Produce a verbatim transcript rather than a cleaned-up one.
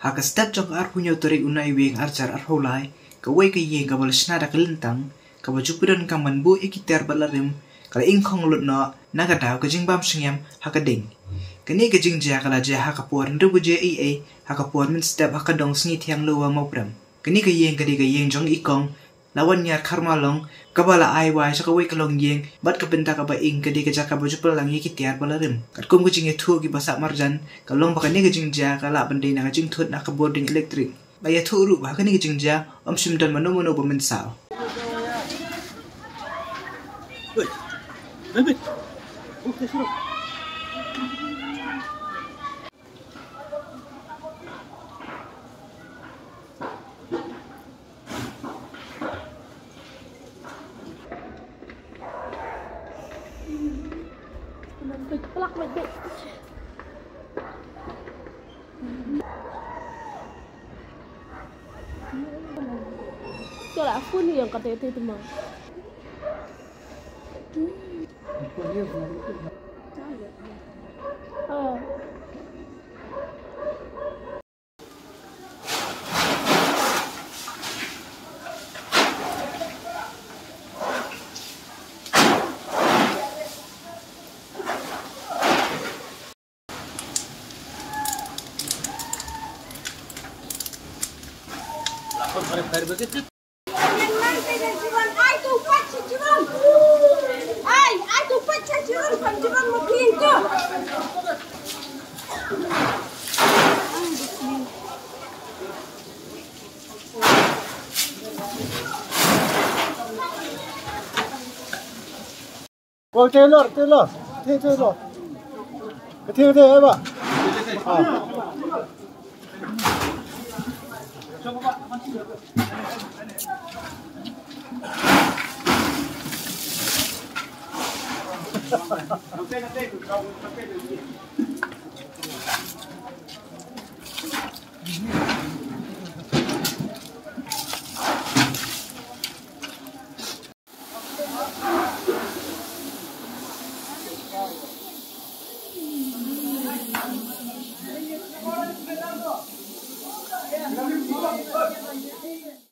Ha ka step jong ka arphew hynñiew tarik u Naiwieng arhajar arphew lai, kawei ka ïing kaba la shna da ka lyntang, kaba ju pyndonkam ban buh ïa ki tiar bad la rim, ka la ïngkhong lut noh na ka daw ka jingbam shngiam ha ka ding. Kane ka jingjia ka la jia ha ka por hynriew baje eiei ha ka por mynstep ha ka dong Sngi Thiang Lower Mawprem. Kane ka ïing ka dei ka ïing jong i kong Lawanyar Kharmalong, kaba la ai wai sha kawei ka longïing, bad ka bynta kaba ing ka dei ka jaka ba ju pynlang ïa ki tiar ba la rim. Katkum ka jingïathuh kiba sah marjan, ka long ba kane ka jingjia ka lah ban dei na ka jingthut na ka bording elektrik. La ïathuh ruh ba ha kane ka jingjia ym shym don mano mano ba mynsaw. Kala phone yang kata itu tu mah. Ah. Kol Taylor, Taylor, Taylor, Taylor. Kete, kete, eh, ba. Ah.